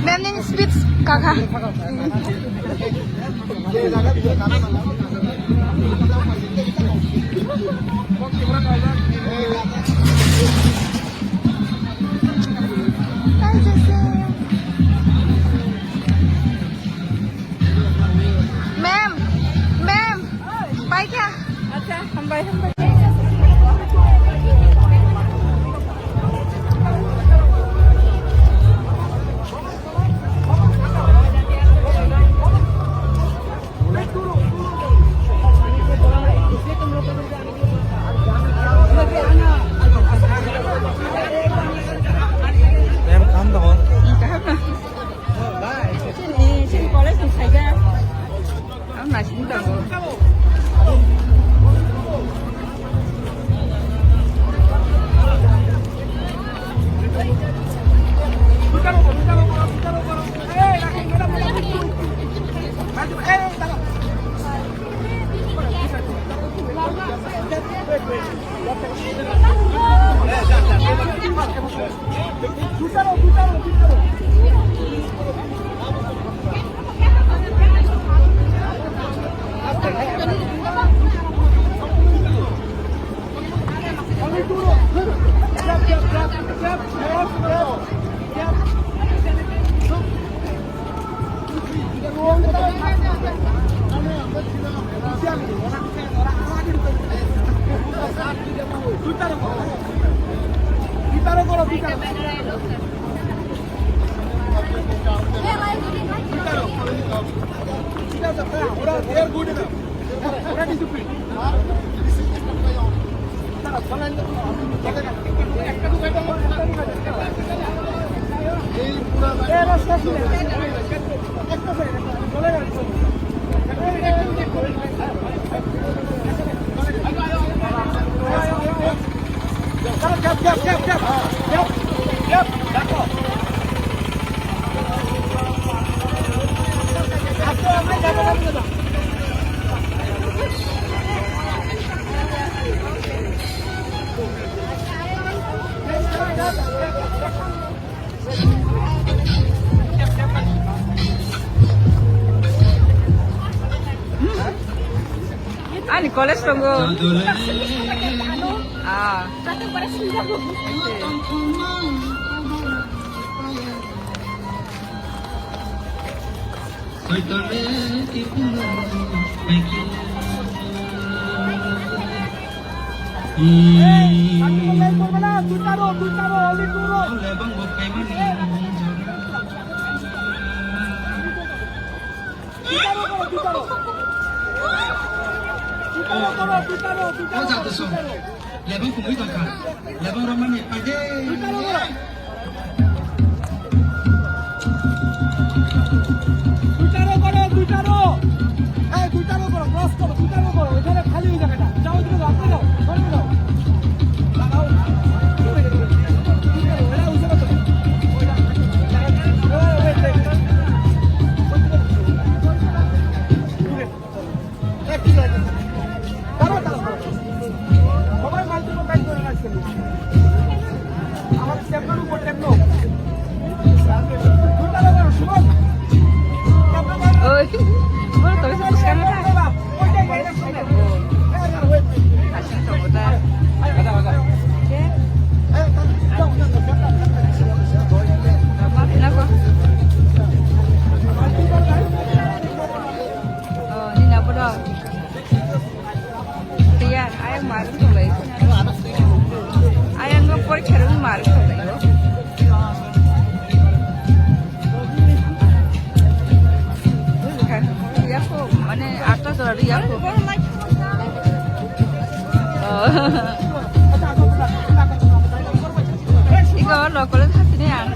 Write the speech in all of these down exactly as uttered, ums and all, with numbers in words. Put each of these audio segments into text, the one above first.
Ma'am nini speech kakha. Ma'am, ma'am, pai kha. Acha, hambai, hambai. Em, kaham tongo. Kaham na? Chini, chini college ni saida. Ang naising tongo. Ani college tongo. Ah. Lebang kumui tongkha. Lebang romani paide. Duitaro koro, duitaro. Hey, duitaro koro, cross koro, duitaro koro. এখানে খালি হয়ে যাবে এটা। যাও, তুমি যাও, যাও, যাও, যাও। লাগাও। Oi, boro tong se bwskango ta. Aswk tongo ta. Ma phina ko. Oh, nini abo rok. Riya, ayang marwng tonglaio. Ayang no porikha rwgwi marwng tonglaio. Riya kho, mane, atta jora riya kho. Oh. Iko lo college hasini ang.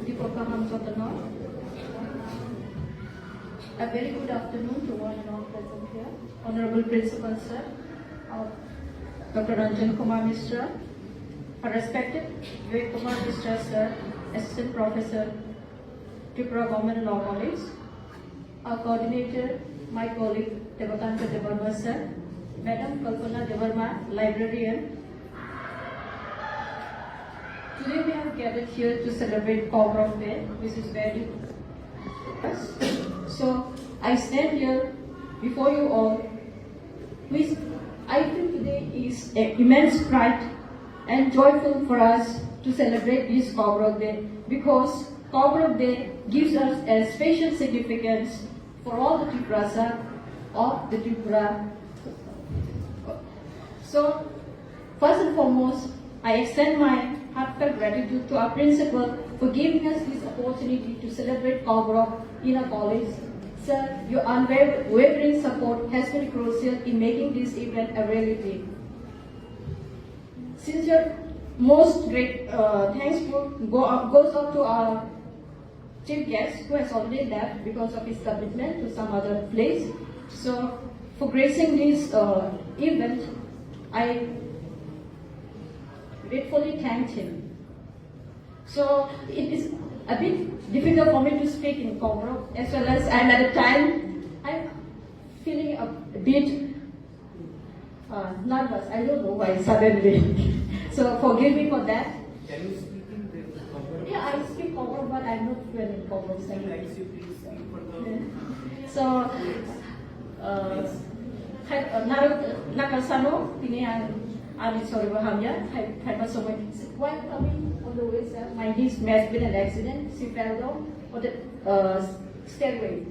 Dipok kaham jotono. A very good afternoon to one and all present here. Honorable Principal Sir, uh, Doctor Ranjan Kumar Mishra, a respected Vivek Kumar Mishra Sir, Assistant Professor, Tripura Government Law College, our coordinator, my colleague Devakanta Debbarma sir, Madam Kalpana Debbarma, librarian. Today we have gathered here to celebrate Kokborok Day, which is very, so I stand here before you all, which I feel today is an immense pride and joyful for us to celebrate this Kokborok Day, because Kokborok Day gives us a special significance for all the Tiprasa of the Tripura. So, first and foremost, I extend my heartfelt gratitude to our principal for giving us this opportunity to celebrate Kokborok in a college. Sir, your unwavering support has been crucial in making this event a reality. Sincere, most great, uh, thanks for, go, goes out to our chief guest who has already left because of his commitment to some other place. So, for gracing this, uh, event, I gratefully thank him. So, it is a bit difficult for me to speak in Kokborok, as well as I'm at a time, I'm feeling a bit, uh, nervous. I don't know why suddenly. So, forgive me for that. Can you speak in the Kokborok? Yeah, I speak Kokborok, but I'm not fluent in Kokborok. Can I ask you please speak for the So, uh, khai-, uh, narwk, uh, nakarsanw, tini ang, ani soribo hamya, khai-, khaiba somoi. While coming on the way, sir, my niece met with an accident. She fell down on the, uh, stairway.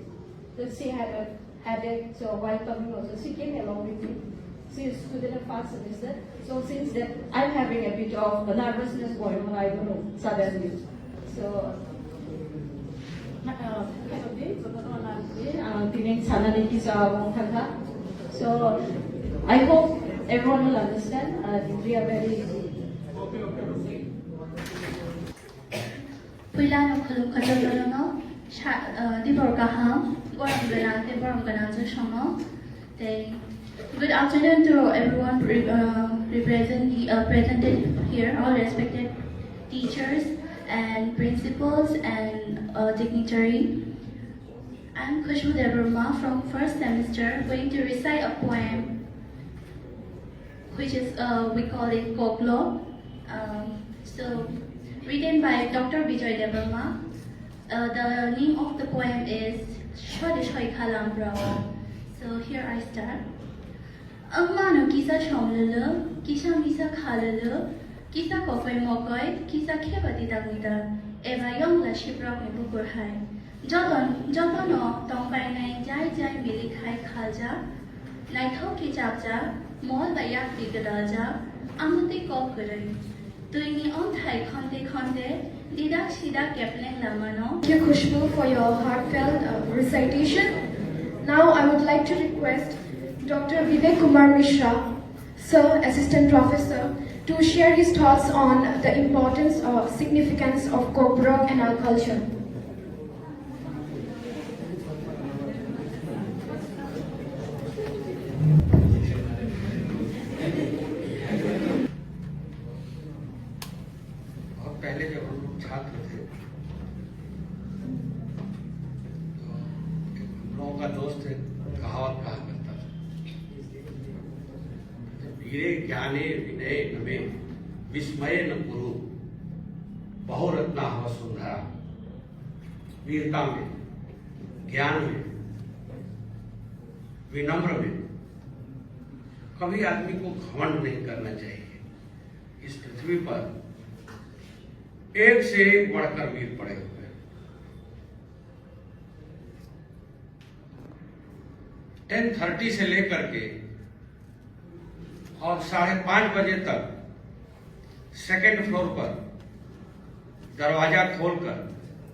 So she had a headache, so while coming also, she came along with me. She is student of first semester. So since that, I'm having a bit of nervousness going on, I don't know, suddenly. So, uh, uh, tini sanani kisa wng thangkha. So, I hope everyone will understand. Uh, we are very Puila no khulum kha jotono no sa, uh, dibor kaham, borom gwnang tei borom gwnang jotono. Tei good afternoon to everyone re-, uh, represent, uh, presented here, all respected teachers and principals and, uh, dignitary. I'm Khushbu Debbarma from first semester, going to recite a poem which is, uh, we call it Koklo. Um, so, written by Doctor Bijoy Debbarma. Uh, the name of the poem is Shode Shoi Khalam Brao. So, here I start. Wngmano kisa somlwlw, kisa misa khalwlw, kisa kokoi mokoi, kisa kheba didak midak, eba yongla siprokni bukur hai. Joto, jotono tongpainai jai jai milik hai khaljak, naithok khe chapjak, mol bai yakti gwdaljak, amotwi kok kwrwi. Twini onthai khonte khonte, didak sidak kepleng lamano. Thank you, Khushbu, for your heartfelt, uh, recitation. Now I would like to request Doctor Vivek Kumar Mishra, Sir, Assistant Professor, To share his thoughts on the importance or significance of Kokborok in our culture. बहुत पहले जब हम लोग छात्र थे, तो हम लोगों का दोस्त एक कहावत कहा करता था, "धीरे ज्ञाने विनय नमे विस्मय न कुरु, बहुरत्नाहव सुंदरा।" वीरता में, ज्ञान में, विनम्र में कभी आदमी को घमंड नहीं करना चाहिए। इस पृथ्वी पर एक से एक बढ़कर वीर पड़े हुए हैं। टेन थर्टी से लेकर के और साढ़े पाँच बजे तक सेकंड फ्लोर पर दरवाजा खोलकर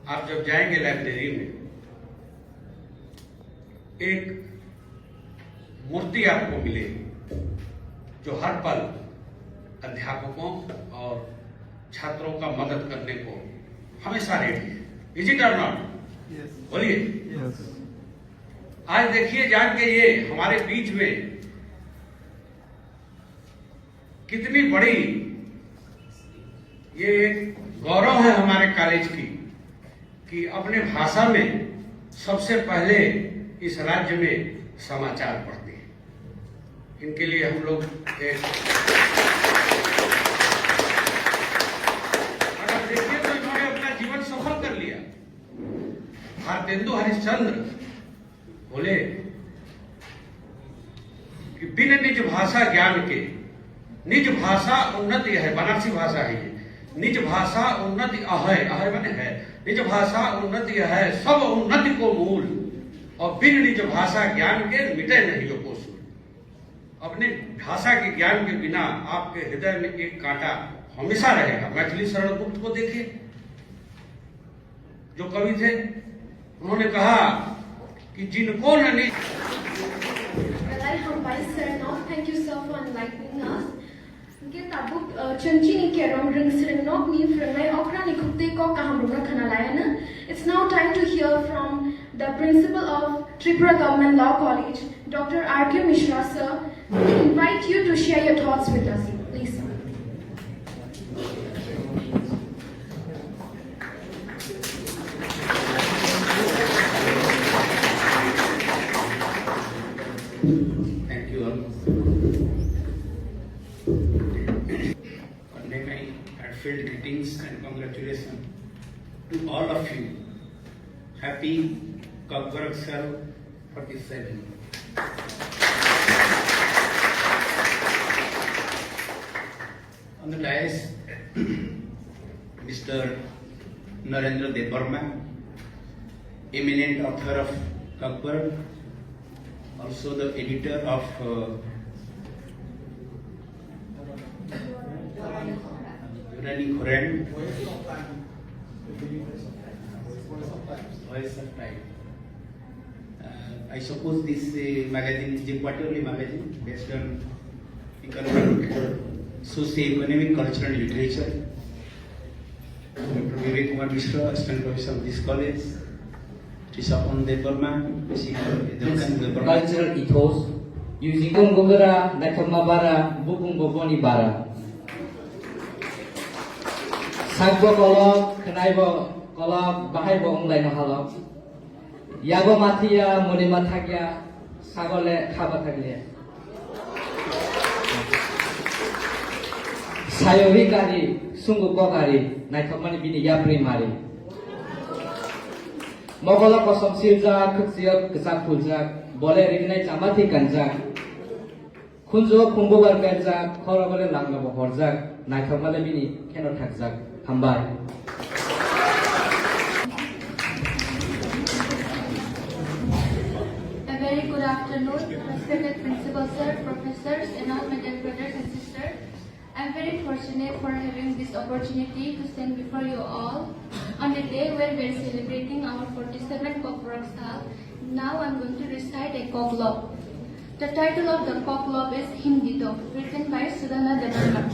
आप जब जाएंगे लाइब्रेरी में, एक मूर्ति आपको मिलेगी जो हर पल अध्यापकों और छात्रों का मदद करने को हमेशा रेडी है। Is it or not? Yes. बोलिए। Yes. आज देखिए जान के ये हमारे बीच में कितनी बड़ी ये एक गौरव है हमारे कॉलेज की कि अपने भाषा में सबसे पहले इस राज्य में समाचार पढ़ते हैं। इनके लिए हम लोग एक अगर देखिए तो इन्होंने अपना जीवन सफल कर लिया। भारतेंदु हरिश्चंद्र बोले कि बिन निज भाषा ज्ञान के, निज भाषा उन्नति है, बनारसी भाषा है ये, निज भाषा उन्नति अहय, अहय माने है, निज भाषा उन्नति है, सब उन्नति को मूल, और बिन निज भाषा ज्ञान के मिटे नहीं जो कोसुर। अपने भाषा के ज्ञान के बिना आपके हृदय में एक कांटा हमेशा रहेगा। मैथिली शरण गुप्त को देखिए, जो कवि थे, उन्होंने कहा कि जिनको न निज Rwngthai Hambai Sernok, thank you, sir, for enlightening us. Hingke tabuk, uh, chwng chini kerom rwng srwngnokni phrwngnai okrani khuktwi kok kaham rwngno khna laianw. It's now time to hear from the principal of Tripura Government Law College, Doctor R Q Mishra, sir. We invite you to share your thoughts with us, please. Thank you all. Convey my heartfelt greetings and congratulations to all of you. Happy Kokborok Sal forty-seven. On the dais, Mister Narendra Debbarma, eminent author of Kokborok, also the editor of, uh, Durrani Khorang, Voice of Time. Uh, I suppose this, uh, magazine is a quarterly magazine based on economic, socio-economic, culture and literature. Doctor Vivek Kumar Mishra, Assistant Professor of this college, Trisapon Debbarma, Senior Debbarma. Cultural ethos, using Bung Gugura, Naithokma Bara, Bukung Boboni Bara. Sakbo kolok, khnaibo kolok, bahaibo wnglaino halok. Yago mathiya, muni mathakya, sagole khaba thakliya. Sayo hikari, sungu kokari, naithokmani bini yapri mari. Mokolo kosom siljak, khwksio kwchak phuljak, bole rinai chamathi kanjak. Khunjo khumbubar berjak, khorobole langmabo horjak, naithokmale bini kheno thakjak. Hambai. A very good afternoon, respected principal sir, professors, and all my dear brothers and sisters. I'm very fortunate for having this opportunity to stand before you all on the day when we're celebrating our forty-seventh Kokborok Sal. Now I'm going to recite a Koklop. The title of the Koklop is Hindi Dok, written by Sudhana Debbarma.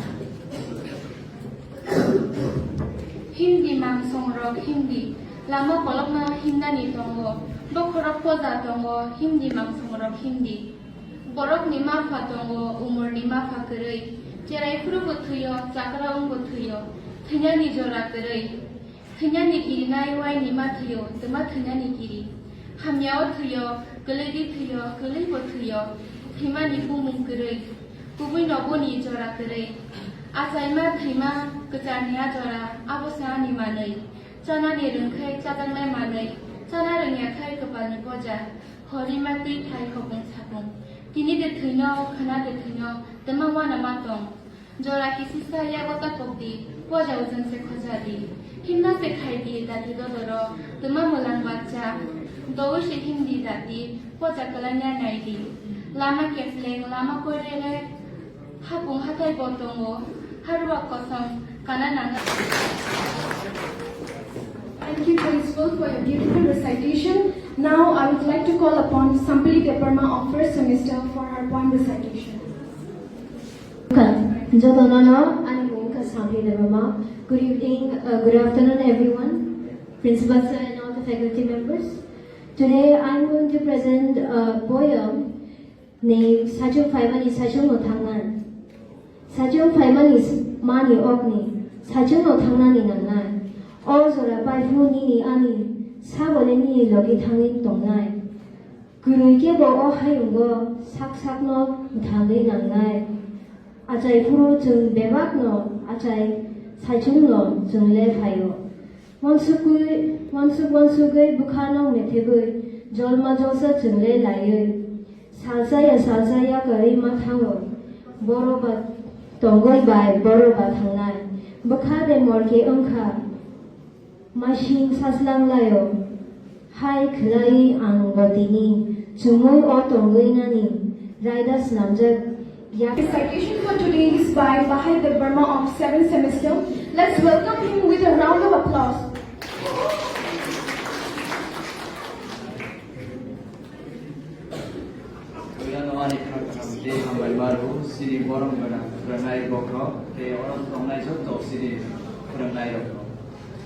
Himdi mangsongrok himdi, lama kolokno himnani tongo, bokhorok poja tongo, himdi mangsongrok himdi. Borokni mapha tongo, umorni mapha kwrwi, cherai phuru bo thwio, chakra wngbo thwio, thwinani jora kwrwi. Thwinani kirinai waini ma thwio, twma thwinani kiri. Hamyao thwio, kwlwidi thwio, kwlwibo thwio, thwimani bumung kwrwi. Kubui no boni jora kwrwi. Achaima thwima kwcharni a jora, abo se ani manwi. Chanani rwngkhai chajaknai manwi, chana rwngya khai kwpalni poja. Horima twi thai hopung sapung. Tini de thwino, khwna de thwino, twma wana ma tong. Jora kisisa yago ta kokdi, poja ujang se khoja di. Himna se khai di, dati dodoro, twma mwlang bacha. Dowi se himdi dati, poja kwlangya nai di. Lama kepleng, lama koirele, hapung hatai bo tongo, haruwa kosong, kana nanga. Thank you, Principal, for your beautiful recitation. Now, I would like to call upon Sampili Debbarma of first semester for her poem recitation. Jotono no, ani mung kha Sampili Debbarma. Good evening, uh, good afternoon, everyone. Principal sir and all the faculty members. Today, I'm going to present a poem named Sachung Phaimani Sachungno Thangnai. Sachung phaimani mani okni, sachungno thangnani nangnai. O jora paiphu nini ani, sabole nini logi thangwi tongnai. Kwrwi kebo o hayungo sak sakno mwthangwi nangnai. Achai phuru chwng bebakno achai saichungno chwng le phaio. Wansukwi, wansuk wansugwi bwkhano methebwi jolma jolsa chwng le laiwi. Salsa ya salsa ya kwrwi ma thango. Boro ba tongwi bai boro ba thangnai. Bwkha de morke wngkha. Masing saslang laio, hai khwlai ang bo tini, chumui o tongwi nani, raida swnamjak yak. His citation for today is by Bahai Debbarma of seventh semester. Let's welcome him with a round of applause. Puilano ani khakrango tei hambai maro, chini borom gwnang phrwngnai bokhorok tei oro tongnai joto chini phrwngnairokno.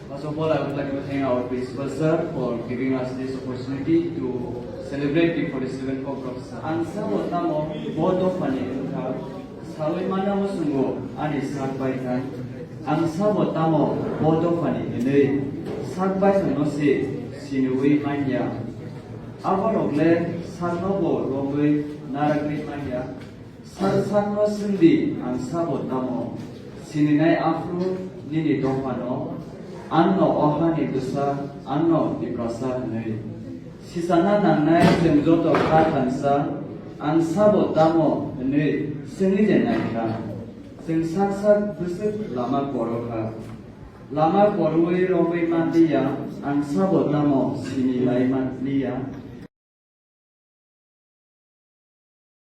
First of all, I would like to thank our principal sir for giving us this opportunity to celebrate the forty-seventh Kokborok Sal. Ang sabo tamo bo dophani wngkha, sawi mana muchungo ani sak baithang. Ang sabo tamo bo dophani hwnwi sak baithangno se siniwi manya. Aborok le sakno bo romwi naragwi manya. Sal sakno swngdi, ang sabo tamo? Sininai aphuru nini dophano, anno o hani bwsa, anno Tiprasa hwnwi. Sichana nangnai chwng joto kha thansa, ang sabo tamo hwnwi swngwi je naikha. Chwng sak sak bwswk lama koro kha. Lama korwi romwi manliya, ang sabo tamo sini lai manliya.